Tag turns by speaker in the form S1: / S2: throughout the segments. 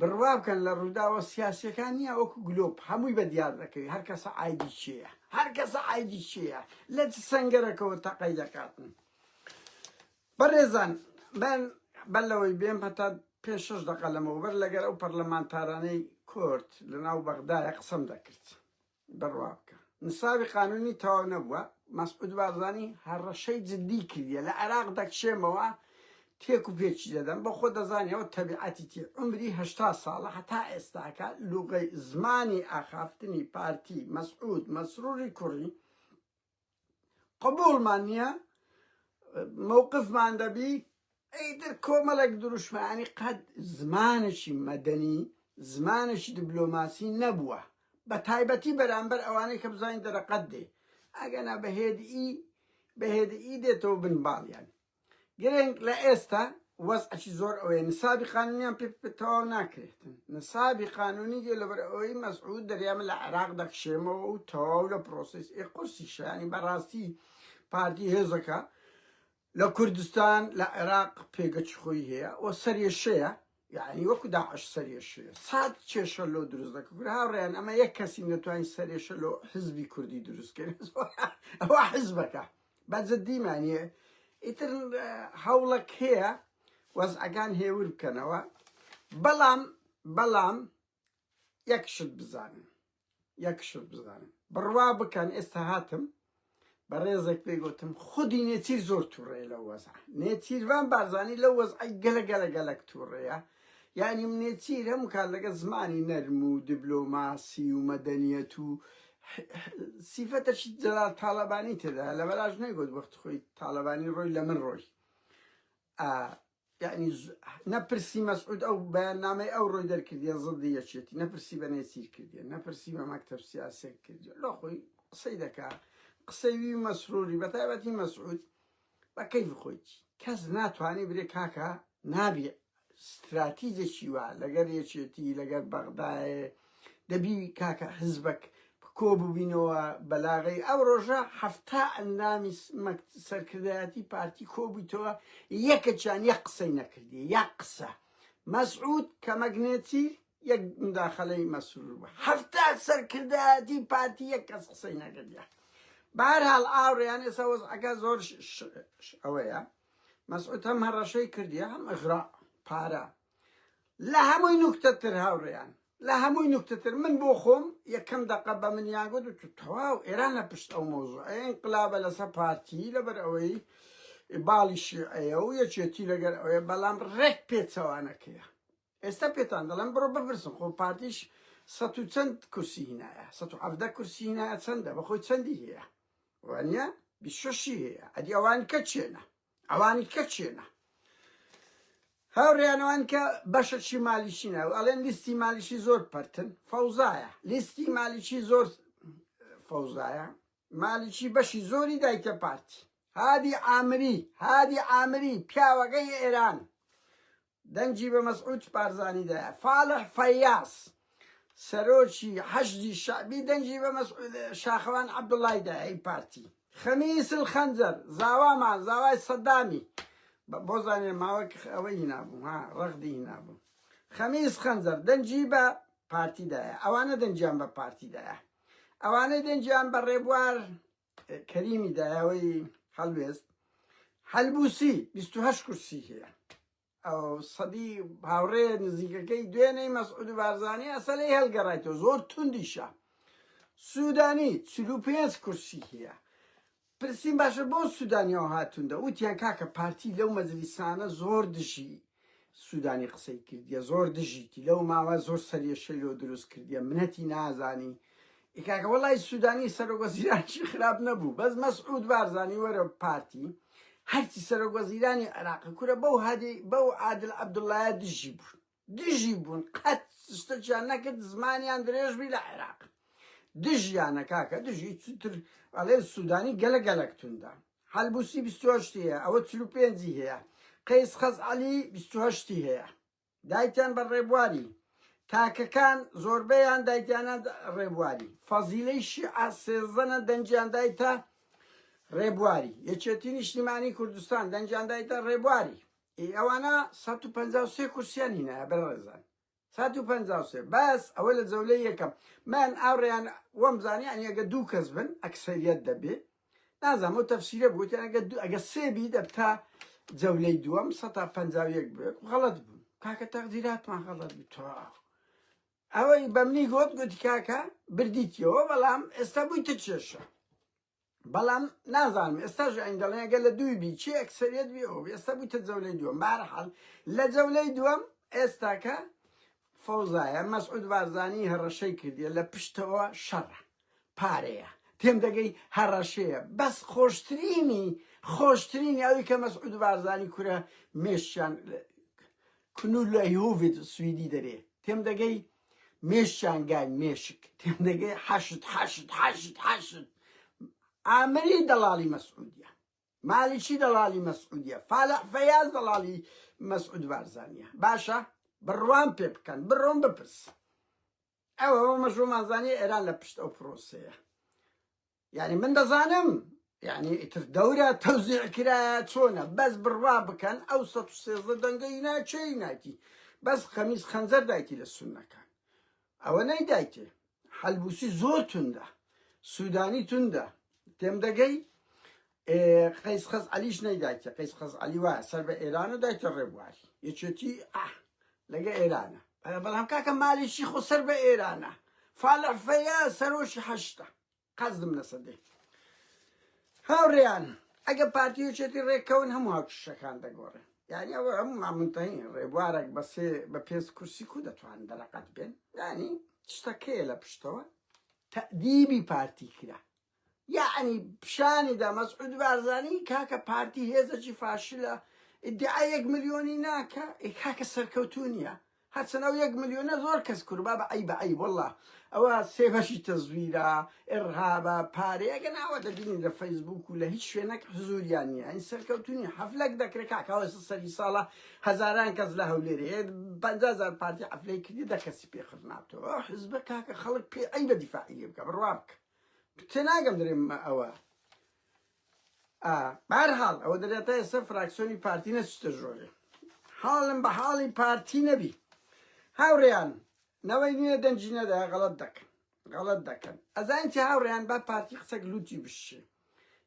S1: بڕوا بکەن لە ڕووداوە سیاسیەکان نیە وەکو گلۆپ هەمووی بە دیار دەکەوی هەر کەسە ئایدی کێیە هەر کەسە ئایدی کێیە لە چ سەنگەرەکەوە تەقەی دەکاتن بەڕێزان من بەر لەوەی بێم هەتا پێ شش دەقە لەمەوبەر لەگەر ئەو پەرلەمانتارانەی کورد لەناو بەغدایە قسەم دەکرد بڕوا بکە نسابی قانونی تەواو نەبووە مەسعود بارزانی هەڕەشەی جدی کردیە لە عێراق دەکشێمەوە تێک و پێکی دەدەم بە خۆ دەزانی ئەوە تەبیعەتی تی عومری 80 ساڵە هەتا ئێستاکە لوغەی زمانی ئاخافتنی پارتی مەسعود مەسروری کوڕی قبوڵمان نییە مەوقفمان دەبی ئیتر کۆمەڵێک دروشمە ینی قەت زمانێکی مەدەنی زمانێکی دبلۆماسی نەبووە بە تایبەتی بەرامبەر ئەوانەی کە بزانین دەرەقەت دێ ئەگەنا بە هێدئی بە هێدئی دێتەوە بن باڵیان گرنگ لە ئێستا وەزعەکی زۆر ئەوەیە نسابی قانونیان پێ تەواو ناکرێتن نسابی قانونی دێ لەبەر ئەوەی مەسعود دەریا من لە عێراق دەکشێمەوە و تەواو لە پرۆسیس ئێ قورسیشە ینی بەڕاستی پارتی هێزەکە لە کوردستان لە عێراق پێگەچی خۆی هەیە و سەرێشەیە یعنی وەکو داعش سەرێشەیە سات کێشە لۆ دروست دەکە کورە هاوڕێیان ئەمە یەک کەسی نەتوانین سەرێشە لۆ حزبی کوردی دروست کەین ئەوە حزبەکە بە جدی مانیە ئیتر هەوڵەک هەیە وەزعەکان هێور بکەنەوە بەڵام بەڵام یەک شت بزانن یەک شت بزانن بڕوا بکەن ئێستا هاتم بەڕێزێک پێی گوتم خودی نێچیر زۆر تووڕەیە لەو وەزع نێچیرڤان بارزانی لەو وەزعی گەلە گەلە گەلەک تووڕەیە یعنی نێچیر هەموو کات لەگە زمانی نەرم و دیبلۆماسی و مەدەنیەت و سیفەتەکی جەلال تاڵەبانی تێدا لە بەلاش نەیگوت وەخت خۆی تاڵەبانی ڕۆی لە من ڕۆی یعنی نەپرسی مەسعود ئەو بەیاننامەی ئەو ڕۆی دەرکردیە زدی یەکێتی نەپرسی بە نێچیر کردیە نەپرسی بە مەکتەب سیاسێک کردیە لۆ خۆی قسەی دەکا قسەی وی مەسروری بە تایبەتی مەسعود بە کەیف خۆی کەس ناتوانێ برێ کاکە نابی ستراتیجێکی وا لەگەر یەکێتی لەگەر بەغدایێ دەبی کاکە حزبەک کۆ ببینەوە بەلاغەی ئەو ڕۆژە 70 ئەندامی سەرکردایەتی پارتی کۆبوویتەوە یەکەکیان یەک قسەی نەکردی یەک قسە مەسعود کەمەک نێچیر یەک مداخلەی مەسرور بوو 70 سەرکردایەتی پارتی یەک کەس قسەی نەکردیە بەهەرحاڵ ئاوڕیان ئێستا وەزعەکە زۆر ئەوەیە مەسعود هەم هەڕەشەی کردیە هەم ئغرا پارە لە هەمووی نوکتەتر هاوڕێیان لە هەمووی نوکتەتر من بۆ خۆم یەکەم دەقە بە منیان گوت و تەواو ئێران لە پشت ئەو مەوزوعەیە ئینقلابە لەسەر پارتی لەبەر ئەوەی باڵی شیعەیە و یەکێتی لەگەر ئەوەیە بەڵام ڕێک پێچەوانەکەیە ئێستا پێتان دەڵێم بڕۆ بپرسن خۆ پارتیش سەد و چەند کورسی هینایە 117 کورسی هینایە چەندە بەخۆی چەندی هەیە وانە 26 هەیە ئەدی ئەوان کە چێنە ئەوانی کە چێنە هاوڕێیان ئەوان کە بەشەکی مالیکی ناو ئەڵێن لیستی مالیکی زۆر پەرتن فەوزایە لیستی مالیکی زۆر فەوزایە مالیکی بەشی زۆری دایتە پارتی هادی عامری هادی عامری پیاوەکەی ئێران دەنگی بە مەسعود بارزانی دایە. فالح فەیاز، سەرۆکی حەشدی شەعبی دەنگی بە شاخەوان عەبدوڵای دایە ی پارتی. خەمیس الخەنجەر، زاوامان، زاوای سەدامی، بۆ زانێ ماوەک ئەوەی هینابوو ها ڕەغدی هینابوو. خەمیس خەنجەر دەنگی بە پارتی دایە. ئەوانە دەنگیان بە پارتی دایە. ئەوانەی دەنگیان بە ڕێبوار کەریمی دایەوەی هەڵوێست حەلبوسی 28 کورسی هەیە. ئەو سەدی هاوڕێ نزیکەکەی دوێنێی مەسعود بارزانی ئەسەلەی هەلگەڕایتەوە زۆر توندیشە سودانی 45 کورسی هەیە پرسیم باشە بۆ سودانیەوە هاتوندە وتیان کاکە پارتی لەو مەجلیسانە زۆر دژی سودانی قسەی کردیە زۆر دژیتی لەو ماوە زۆر سەرێشەی لۆ دروست کردیە منەتی نازانی ئی کاکە وەڵای سودانی سەرۆک وەزیرانشی خراپ نەبوو بەس مەسعود بارزانی وەرە پارتی هەرچی سەرۆک وەزیرانی عێراق کورە بەو هادی بەو عادل عەبدوڵایە دژی بوون دژی بوون قەت شتەکیان نەکرد زمانیان درێژ بی لە عێراق دژیانە کاکە دژی چتر ئەڵێ سودانی گەلە گەلەک توندە حەلبوسی 28 هەیە ئەوە 45 هەیە قەیس خەزعەلی 28 هەیە دایتیان بە ڕێبواری تاکەکان زۆربەیان دایتیانە ڕێبواری فەزیلەی شیعە سێزدەنە دەنگیان دایتە ڕێبواری یەکێتی نیشتیمانی کوردستان دەنگیان دایتە ڕێبواری ئەوانە 153 کورسیان هینایە بەڕێزان. 153 بەس ئەوە لە جەولەی یەکەم. من ئاوڕێیان وەم زانی یانی ئەگە دوو کەس بن ئەکسەریەت دەبێ، نازانم ئەو تەفسیرە بوو وتیان ئەگە دوو ئەگە سێ بی دەبتا جەولەی دووەم 51% بێ. غەڵەت بوو کاکە، تەقدیراتمان غەڵەت بوو. تەواو ئەوەی بەمنی گۆت گوتی کاکە بردیتیەوە، بەڵام ئێستا بوویتە کێشە. بەڵام نازانم ئێستاش ئەین دەڵێن ئەگەر لە دووی بی چی ئەکسەریەت بی ئەو ئێستا بوویتە جەولەی دووەم. بەهەرحاڵ لە جەولەی دووەم ئێستاکە فەوزایە. مەسعود بارزانی هەڕەشەی کردیە، لە پشتەوە شەڕە، پارەیە، تێم دەگەی، هەڕەشەیە. بەس خۆشترینی خۆشترینی ئەوی کە مەسعود بارزانی کورە مێشیان کنو لە هوڤید سویدی دەرێ، تێم دەگەی، مێشکیان گای مێشک، تێم دەگەی، حەشد حەشد حەشد حەشد ئامری دەڵاڵی مەسعودیە، مالیکی دەڵالی مەسعودیە، فالح فەیاز دەڵالی مەسعود بارزانیە. باشە بڕوام پێ بکەن، بڕۆم بپرس. ئەوە مەشرومانزانی ئێران لە پشت ئەو پرۆسەیە. یعنی من دەزانم یعنی ئیتر دەورە تەوزیع کرایە چۆنە، بەس بڕوا بکەن ئەو 113 دەنگەی ناچەی ناکی، بەس خەمیس خەنجەر دایتی لە سوننەکان، ئەوە نەیدایتێ. حەلبوسی زۆر توندە، سوودانی توندە، تێم دەگەی، قەیس خەز عەلیش نەیدایتێ. قەیس خەز عەلی وایە سەر بە ئێران و دایتە ڕێبواری یەکێتی ئاه لەگە ئێرانە. بەڵام کاکە مالیکی خۆ سەر بە ئێرانە، فالح فەیە سەرۆکی حەشتە قەزدم لەسەر دێ. هاوڕێیان ئەگە پارتی و یەکێتی ڕێککەون هەموو هاوکیشەکان دەگۆڕێن. یعنی ئەوە هەموو مامونتەهین ڕێبوارێک بە سێ بە پێنج کورسی کو دەتوانن دەرەقەت بێن؟ یعنی شتەکەیە لە پشتەوە تەئدیبی پارتی کرا، یعنی پیشانی دا مەسعود بارزانی کاکە پارتی هێزێکی فاشلە، ئیدعای 1 ملیۆنی ناکە، ئێ کاکە سەرکەوتوو نییە. هەرچەند ئەو 1 ملیۆنە زۆر کەس کوربا بە عەیبە عەیب واللە ئەوە سێ بەشی تەزویرە، ئیڕهابە، پارەیە، ئەگەر ناوە دەبینین لە فەیسبوک و لە هیچ شوێنەک حزوریان نییە، ئەین سەرکەوتوو نیە. حەفلەک دەکرێ کاکە، ئەوە ئێستا سەری ساڵە هەزاران کەس لە هەولێر هەیە، 50,000 پارتی حەفلەی کردی 10 کەسی پێ خڕناتەوە. ئەو حزبە کاکە خەڵک پێ عەیبە دیفاعی لێ بکە، بڕوا بکە تێناگەم درێم ئەوە. بەهەرحاڵ ئەوە دەرێ تا ئێستا فراکسیۆنی پارتی نەچتە ژۆرێ، حاڵم بە حاڵی پارتی نەبی. هاوڕێیان نەوەی نوێ دەنگی نەدا، غەڵەت دەکەن، غەڵەت دەکەن. ئەزانین چی هاوڕێیان، با پارتی قسەک لوتی بشێ.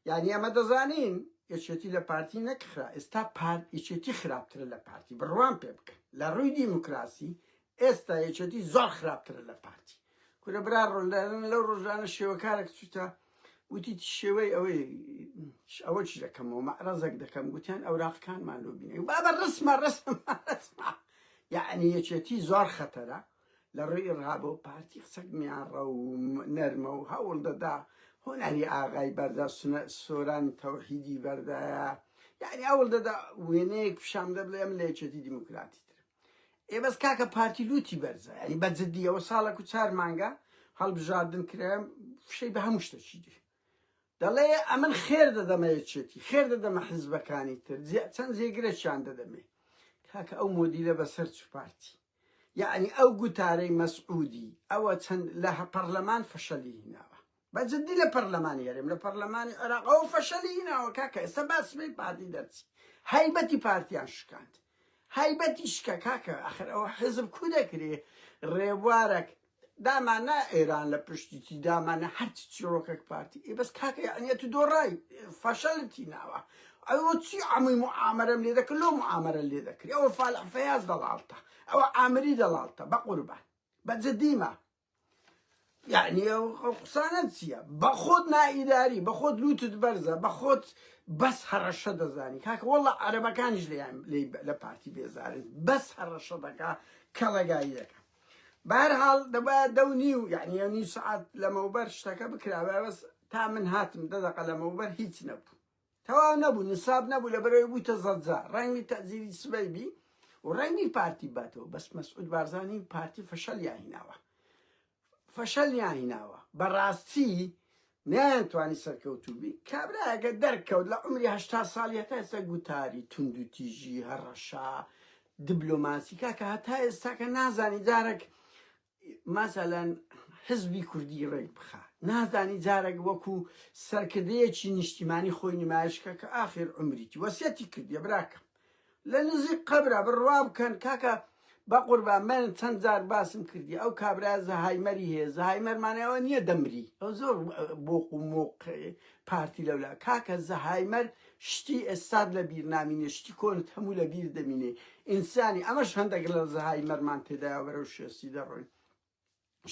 S1: یعنی ئەمە دەزانین یەکێتی لە پارتی نەکخرا، ئێستا پارت یەکێتی خراپترە لە پارتی، بڕوام پێ بکەن. لە ڕووی دیموکراسی ئێستا یەکێتی زۆر خراپترە لە پارتی. کورە برا ڕۆلدارن لەو ڕۆژانە شێوەکارێک چوتە وتی شێوەی ئەوەی ئەوە چی دەکەمەوە مەعرەزێک دەکەم، گوتیان ئەوراقەکانمان لۆ بینێ. بابە ڕسمە ڕسمە ڕسمە. یعنی یەکێتی زۆر خەتەرە لە ڕووی ئیرهابەوە، پارتی قسەک میانڕە و نەرمە و هەوڵ دەدا هونەری ئاغای بەردا، سۆران تەوحیدی بەردایە، یعنی هەوڵ دەدا وێنەیەک پیشان بدە بڵێ ئەم لە یەکێتی دیموکراتی تر. ئێ بەس کاکە پارتی لوتی بەرزە، یعنی بە جدی ئەوە ساڵێک و چار مانگە هەڵبژاردن کرا، فشەی بە هەموو شتێکی دێ، دەڵێ ئەمن خێر دەدەمە یەکێتی، خێر دەدەمە حزبەکانی تر، چەند جێگرێکیان دەدەمێ. کاکە ئەو مۆدیلە بەسەر چوو پارتی، یعنی ئەو گوتارەی مەسعودی ئەوە چەند لە پەرلەمان فەشەلی هیناوە، بە جدی لە پەرلەمانی هەرێم، لە پەرلەمانی عێراق ئەو فەشەلی هیناوە کاکە. ئێستا با سبەی پارتی دەرچی، هەیبەتی پارتیان شکاند، هەیبەتی شکا کاکە. ئەخر ئەوە حزب کو دەکرێ ڕێبوارێک دامانە ئێران لە پشتیتی دامانە هەرچی چیرۆکێک پارتی. ئێ بەس کاکە یعنی تو دۆڕای، فەشەلت هیناوە. ئەوە چی عەمووی معامەرەم لێ دەکرد، لۆ معامەرە لێ دەکرد؟ ئەوە فالح فەیاز دەڵاڵتە، ئەوە عامری دەڵاڵتە، بە قوربان بە جدیمە. یعنی ئەو قسانە چییە؟ بە خۆت نائیداری، بە خۆت لوتت بەرزە، بە خۆت بەس هەڕەشە دەزانی کاکە. وەڵڵا عەرەبەکانیش لێیان لە پارتی بێزارن، بەس هەڕەشە دەکا، کەڵەگایی دەکا. بەهەرحاڵ دەبایە دە و نیو، یعنی نیو سەعات لەمەوبەر شتەکە بکرابا، بەس تا من هاتم 10 دەقە لەمەوبەر هیچ نەبوو، تەواو نەبوو، نساب نەبوو، لەبەرەوەی بوویتە زەجا. ڕەنگی تەزیری سبەی بی و ڕەنگی پارتی باتەوە. بەس مەسعود بارزانی پارتی فەشەلیان هیناوە، فەشەلیان هیناوە، بەڕاستی نەیانتوانی سەرکەوتوو بی. کابرایەکە دەرکەوت لە عومری 80 ساڵی هەتا ئێستا گوتاری توندوتیژی، هەڕەشە، دبلۆماسی. کاکە هەتا ئێستاکە نازانی جارێک مەسەلەن حزبی کوردی ڕێک بخا، نازانی جارێک وەکو سەرکردەیەکی نیشتیمانی خۆی نمایش کە کە ئاخر عومریتی وەسیەتی کردیە. براکەم لە نزیک قەبرە، بڕوا بکەن کاکە. بەقوربان من چەند جار باسم کردی ئەو کابرا زەهایمەری هەیە، زەهایمەر مانای ئەوە نییە دەمری، ئەو زۆر بۆق و مۆق پارتی لەولا، کاکە زەهایمەر شتی ئێستات لە بیر نامینێ، شتی کۆنت هەموو لە بیر دەمینێ، ئینسانی ئەمەش هەندێک لە زەهایمەرمان تێدایە بەرەو شێستی دەڕۆین.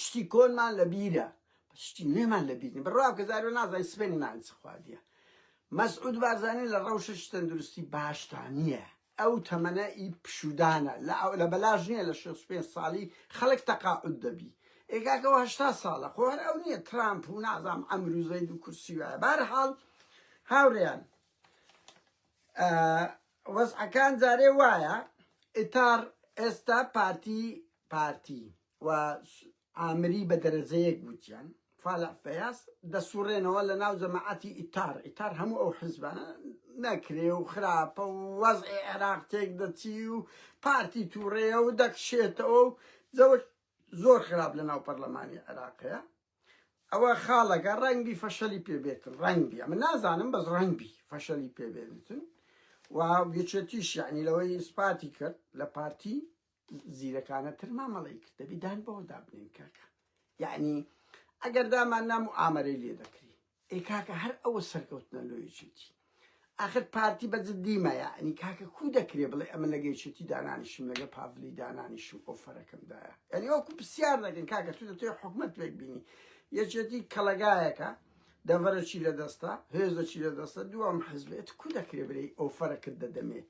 S1: شتی کۆنمان لە بیرە بەس شتی نوێمان لە بیر نیە بڕوا بکە زارۆ نازانی سبەینێ نان چ خواردیە مەسعود بارزانی لە ڕەوشێکی تەندروستی باشدا نییە ئەو تەمەنە ئی پشودانە لە لە بەلاش نییە لە 65 ساڵی خەڵک تەقاعود دەبی ئێ کاکەوە 80 ساڵە خۆ هەر ئەو نییە ترامپ و نازام عەمر و زەید و کورسی وایە بارحاڵ هاوڕێیان وەزعەکان جارێ وایە ئیتار ئێستا پارتی پارتی و عامری بە دەرەجەیەک وتیان فالح فەیاز دەسوڕێنەوە لە ناو جەماعەتی ئیتار، ئیتار هەموو ئەو حزبانە نەکرێ و خراپە و وەزعی عێراق تێک دەچی و پارتی تووڕەیە و دەکشێتەوە و زەوە زۆر خراپ لە ناو پەرلەمانی عێراق هەیە. ئەوە خاڵەکە ڕەنگبی فەشەلی پێ بێتن ڕەنگبی ئەمە نازانم بەس ڕەنگبی فەشەلی پێ بێنتن و یەکێتیش یعنی لەوەی ئیسپاتی کرد لە پارتی زیرەکانە تر مامەڵەی کرد دەبی دان بەوە دابنێن کاکە یعنی ئەگەر دامان نام و ئامەرەی لێ دەکری ئێ کاکە هەر ئەوە سەرکەوتنە لۆ یەکێتی ئاخر پارتی بە جدیمە یعنی کاکە کو دەکرێ بڵێ ئەمە لەگە یەکێتی دانانیشم لەگە پاڤلی دانانیشم ئۆفەرەکەم دایە یعنی وەکو پرسیار دەکەن کاکە تو دەتەوێ حکومەت پێک بینی یەکێتی کەڵەگایەکە دەڤەرەکی لە دەستە هێزەکی لە دەستە دووەم حزبێت کو دەکرێ برێ ئۆفەرەکت دەدەمێ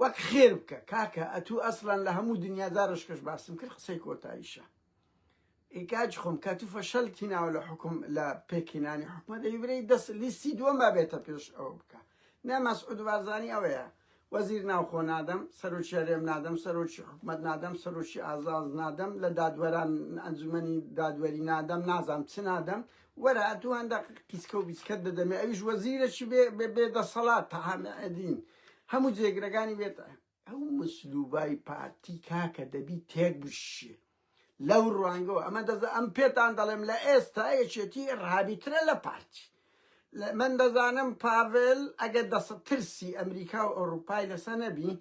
S1: وەک خێر بکە کاکە ئەتوو ئەسڵەن لە هەموو دنیا جارشکەش باسم کرد قسەی کۆتاییشە ئی کاک خۆم کە تو فەشەلت هیناوە لە حکوم لە پێکهێنانی حکومەت دەبی برێی دەست لیستی دووەم با بێتە پێش ئەوە بکە نە مەسعود بارزانی ئەوەیە وەزیر ناوخۆ نادەم سەرۆکی هەرێم نادەم سەرۆکی حکومەت نادەم سەرۆکی ئازاز نادەم لە دادوەران ئەنجومەنی دادوەری نادەم نازام چ نادەم وەرە ئەتوو هەندە قیسکە و بیسکەت دەدەمێ ئەویش وەزیرەکی بێ بێ دەسەڵات تەعامەدین هەموو جێگرەکانی بێت ئەو مسلوبای پارتی کاکە دەبی تێک بشێ لەو ڕوانگەوە ئەمە دەزە ئەم پێتان دەڵێم لە ئێستا یەکێتی ئڕهابیترە لە پارتی من دەزانم پاڤێل ئەگەر دەسە ترسی ئەمریکا و ئەوروپای لەسە نەبی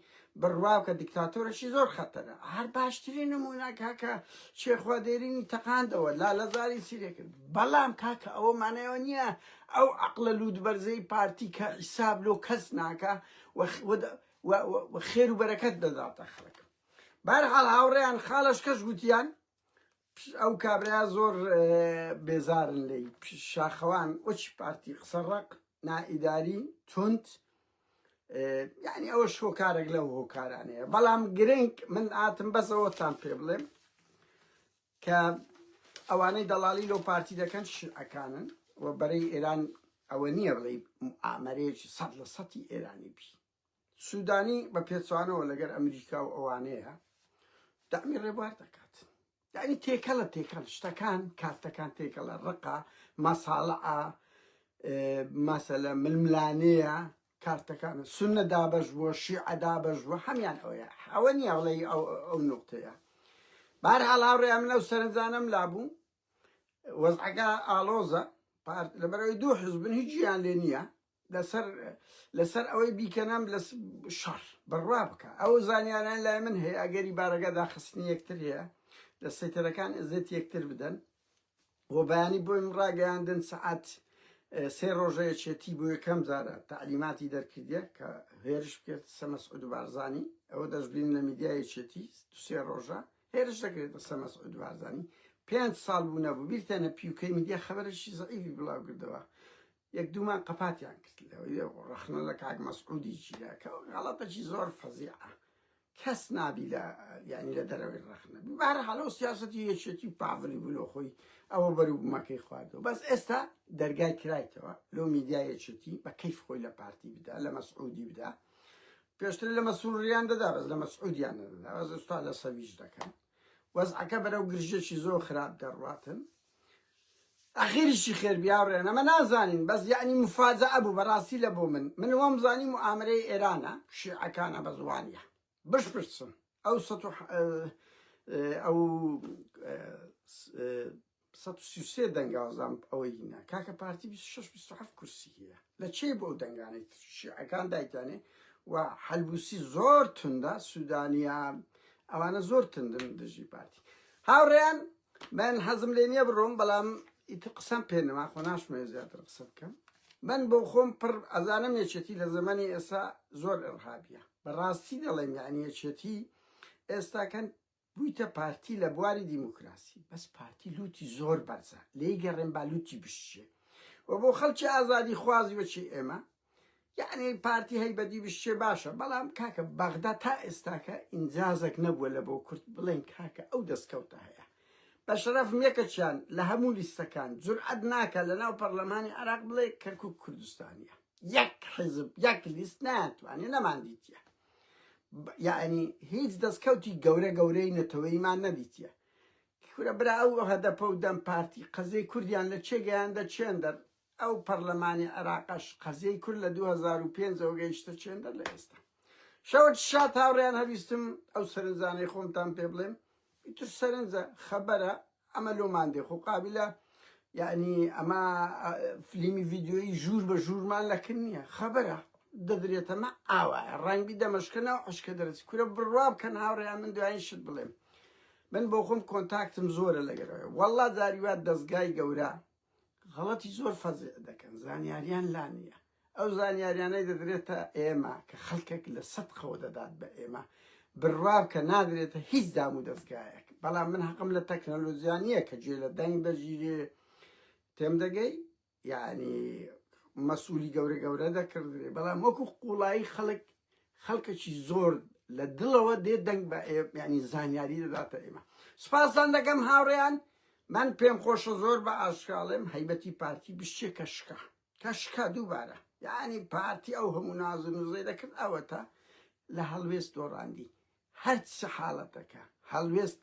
S1: بڕوا بکە دیکتاتۆرەکی زۆر خەتەرە هەر باشترین نمونە کاکە شێخوا دێرینی تەقاندەوە لا لە زاری سیرێ کرد بەڵام کاکە ئەوە مانایەوە نییە ئەو عەقڵە لووتبەرزەی پارتی کە حیساب لۆ کەس ناکا و خێر و بەرەکەت دەداتە خەڵک بەرحاڵ هاوڕێیان خاڵەش کەش گوتیان ئەو کابرا زۆر بێزارن لێی شاخەوان وەچی پارتی قسە ڕق نائیداری توند یعنی ئەوە هۆکارێک لەو هۆکارانەیە بەڵام گرنگ من ئاتم بەس ئەوەتان پێ بڵێم کە ئەوانەی دەڵالی لەو پارتی دەکەن شیعەکانن و بەرەی ئێران ئەوە نییە بڵێ ئامەرەیەکی سەد لە سەتی ئێرانی بی سودانی بە پێچوانەوە لەگەر ئەمریکا و ئەوانەیە دامی ڕێبوار دەکات یعنی تێکەڵە تێکەڵ شتەکان کارتەکان تێکەڵە ڕقە مەساڵعە مەسەلە ململانەیە کارتەکانە سنە دابەش بووە شیعە دابەش بووە هەمیان ئەوەیە ئەوە نییە بڵێ ئەو نقطەیە بارحاڵ هاوڕێیان من ئەو سەرنجانەم لابوو وەزعەکە ئاڵۆزە پارت لەبەرەوەی دوو حزبن هیچیان لێ نییە لەسەر لەسەر ئەوەی بیکەنەم لە شەڕ بڕوا بکە ئەو زانیاران لای من هەیە ئەگەری بارەگە داخستنی یەکتر هەیە لە سەیتەرەکان ئەزێت یەکتر بدەن و بەیانی بۆیم ڕاگەیاندن سەعات سێ ڕۆژە یەکێتی بۆ یەکەم جارە تەعلیماتی دەرکردیە کە هێرش بکرێت سە مەسعود بارزانی ئەوە دەشبین لە میدیا یەکێتی سێ ڕۆژە هێرش دەکرێتە سەر مەسعود بارزانی پێنج ساڵ بوو نەبوو بیرتانە پیوکەی میدیا خەبەرێکی زەعیفی بڵاو کردەوە یەک دوومان قەپاتیان کرد لەوەی ڕەخنە لە کاک مەسعودی گیرا کە غەڵەتێکی زۆر فەزیعە کەس نابی لە یعنی لە دەرەوەی ڕەخنە بەهەرحاڵ ئەو سیاسەتی یەکێتی و پاڤلی بوو لۆ خۆی ئەوە بەرو بوومەکەی خواردەوە بەس ئێستا دەرگای کرایتەوە لۆ میدیا یەکێتی بە کەیف خۆی لە پارتی بدا لە مەسعودی بدا پێشتر لە مەسروریان دەدا بەس لە مەسعودیان نەدەدا بەس ئێستا لە سەویش دەکەن وەزعەکە بەرەو گرژێکی زۆر خراپ دەڕواتن ئەخیریشی خێر بیاڕێن ئەمە نازانین بەس یعنی مفاجئە بوو بەڕاستی لە بۆ من من وام زانی موئامرەی ئێرانە شیعەکانە بە زوانیە بشپرسن ئەو سە ئەو 133 دەنگاوزان ئەوەی هینا کاکە پارتی 26 27 کورسی هەیە لە چێ بۆ ئەو دەنگانەی تر شیعەکان دایتانێ و حەلبوسی زۆر توندە سودانیا. ئەوانە زۆر تندن دژی پارتی. هاوڕێیان من حەزم لێ نییە بڕۆم بەڵام ئیتر قسەم پێ نەما خۆ ناشمەوێ زیاتر قسە بکەم. من بۆ خۆم پڕ ئەزانم یەکێتی لە زەمەنی ئێستا زۆر ئیڕهابیە بەڕاستی دەڵێم یعنی یەکێتی ئێستاکەن بوویتە پارتی لە بواری دیموکراسی بەس پارتی لوتی زۆر بەرزە لێی گەڕێن با لوتی بشچێ و بۆ خەڵکی ئازادی خوازی وەکی ئێمە یعنی پارتی هەیبەتی بشچێ باشە بەڵام کاکە بەغدا تا ئێستاکە ئینجازێک نەبووە لە بۆ کورد بڵێن کاکە ئەو دەستکەوتە هەیە بە شەرەفم یەکەکیان لە هەموو لیستەکان جورئەت ناکە لە ناو پەرلەمانی عێراق بڵێ کەرکوک کوردستانیە یەک حیزب یەک لیست نایانتوانێ نەماندیتیە یعنی هیچ دەستکەوتی گەورە گەورەی نەتەوەیمان نەدیتیە کورە برا ئەو هەدەپە و دەم پارتی قەزیەی کوردیان لە چێ گەیاندە چێندەر ئەو پەرلەمانی عێراقەش قەزیەی کورد لە 2005 ەوە گەیشتە چێندەر لە ئێستا شەوت شاد هاوڕێیان هەویستم ئەو سەرنجانەی خۆمتان پێ بڵێم ئیتر سەرنجە خەبەرە ئەمە لۆمان دێ خۆ قابلە یعنی ئەمە فلیمی ڤیدیۆیی ژوور بە ژوورمان لەکن نییە خەبەرە دەدرێتەمە ئاوایە ڕەنگی دەمەشکە ناو عشکە دەرچ کورە بڕوا بکەن هاوڕێیان من دوایین شت بڵێم من بۆ خۆم کۆنتاکتم زۆرە لەگەرەوە والله جاری وا دەستگای گەورە غەڵەتی زۆر فەزیع دەکەن زانیاریان لا نییە ئەو زانیاریانەی دەدرێتە ئێمە کە خەڵکێک لە سەدقەوە دەدات بە ئێمە بڕوا بکە نادرێتە هیچ دام و دەستگایەک بەڵام من حەقم لە تەکنەلۆجیا نییە کە گوێ لە دەنگ دەگیرێ تێم دەگەی یعنی مەسئولی گەورە گەورە دەکردرێ بەڵام وەکو قوڵایی خەڵک خەڵکەکی زۆر لە دڵەوە دێ دەنگ بە ینی زانیاری دەداتە ئێمە سوپاستان دەکەم هاوڕێیان من پێم خۆشە زۆر بە ئاشکاڵێم هەیبەتی پارتی بشچێ کە شکا کە شکا دووبارە یعنی پارتی ئەو هەموو ناز و نوزەی دەکرد ئەوەتا لە هەڵوێست دۆڕاندی هەرچ حاڵەتەکە هەڵوێست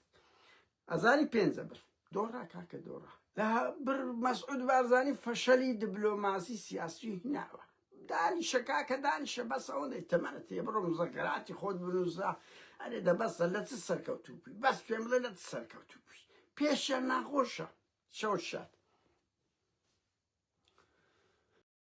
S1: ئەزانی پێنجە بر دۆڕا کاکە دۆڕا لە بر مەسعود بارزانی فەشەلی دبلۆماسی سیاسی هیناوە دانیشە کاکە دانیشە بەس ئەوەندەی تەمەنت هەیە بڕۆ مزەکەراتی خۆت بنووسە ئەرێ دە بەسە لە چ سەرکەوتوو بووی بەس پێم بڵێ لە چ سەرکەوتوو بووی پێشیان ناخۆشە شەوت شاد.